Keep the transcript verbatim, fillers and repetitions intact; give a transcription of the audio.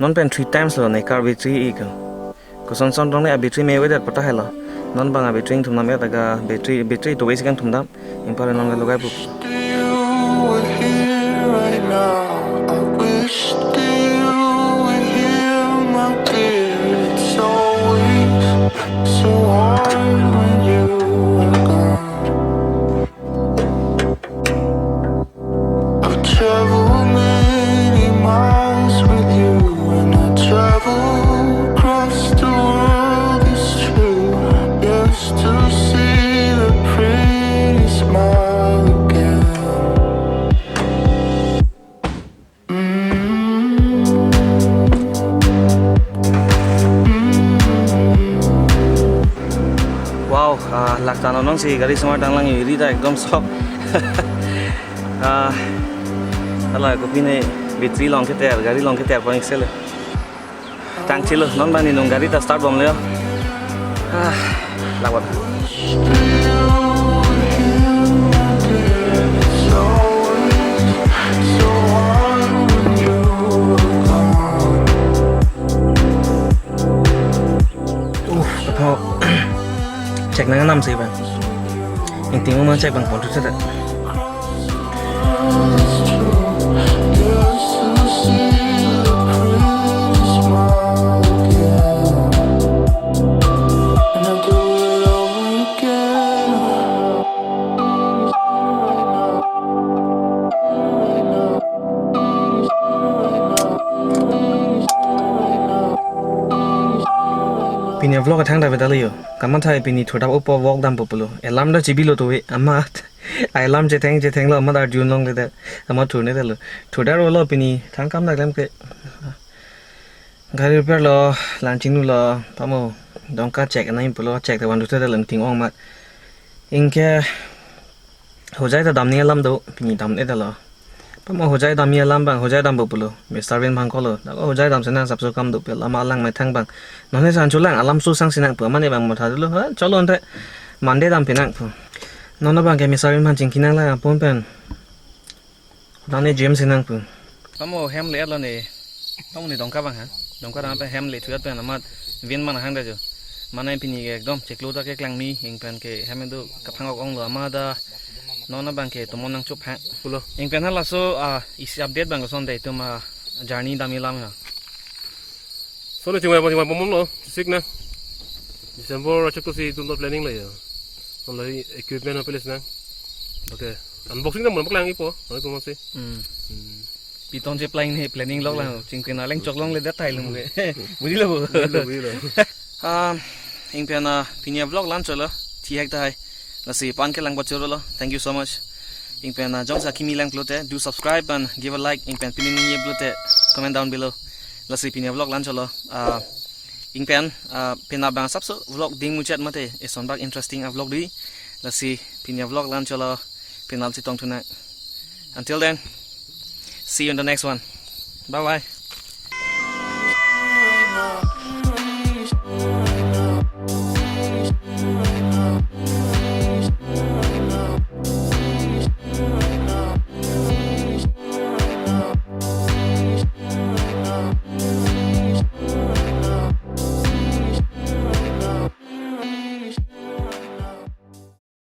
Non pen three times lo ne car battery ik. Koson son rong ne a battery me wedet pata helo. Non bang a battery ingthum nam ya taga battery, battery to waste kangthum dam. Ingpar non ga logai pu. Still were here right now. I wish that you were here, my dear. It's always so hard when you are gone. I've traveled many miles with you, and I travel across the world, it's true, just to see the pretty smile again. Wow, ah, laktan anong si gari sumar tanglang iri ta ekdom sok. Ah, ala kopi ne battery long keter, gari long keter pon iksele. Tang chilo, non bang ni nung gari ta start bomlo. Ah, lawat. Uff, kathok. Check nang nam si bang. Ingting ma check bang pon tu sa. Pini vlog athang ta vedal yo. Kamatha pini thurtap upo walk dampo pulo. Alarm ta chibilo tuve. Amat alarm chetheng chethenglo, amat arjun longledet. Amat thurnedet lo. Thurdet rolo pini thang kam daklem ke. Gari repair lo, lan chinglu lo, pamo. Dongka check anai pulo, check ta van dute dalam ting ong mat. Ingke hojai ta damni alam do, pini damnedetlo. Pamo hojai damni alam bang, hojai dampo pulo. Mister Vin bang kolo. Dako hojai dam senang sapso kam do pel ama lang methang bang. Nonne san chulang alam susang sinang pu amane bang matha dolo. Ha, cholo ante Monday dam pinang pu. Nonne bang ke Mister Vin bang chingki nang lang apon pen. Nonne gym sinang pu. Pamo hem le lo ne. Pamo ne Dongka bang ha. Dongka rang pen hem le thuyat pen amat Vin man hang da jo. Mane pini ke ekdom chiklo ta ke klangmi, ingpen ke hem do kaphang ok onglo ama da. Non abang ke tomon nangchop ha. Pulo. Ingpen halaso, ah, isi update bang koson de itum, ah, journey damji alam ha. So ne chingvai chingvai bomlo, sik na. December achok to si itum to planning lo ya. Only equipment ha peles na. Okay. Unboxing na mo paklang ipo. Oi kumasi. Hmm. Hmm. Piton cheplangji planning lok lang, chingkena leng chok longledet tahai lum ke. Bujilo bo. Bujilo, bujilo. Ah, ingpen, ah, pini vlog la-an cholo, thihek tahai. Lasi pan ke lang bachoro lo. Thank you so much. Ingpen, ah, jongsi kimi lang pulote, do subscribe and give a like. Ingpen pini ningje pulote, comment down below. Lasi pini vlog la-an cholo. Ah, ingpen, ah, penap bang sapso vlog ding muchet mate, eson bak interesting a vlog di. Lasi pini vlog la-an cholo, penap chetong thunang. Until then, see you in the next one. Bye bye.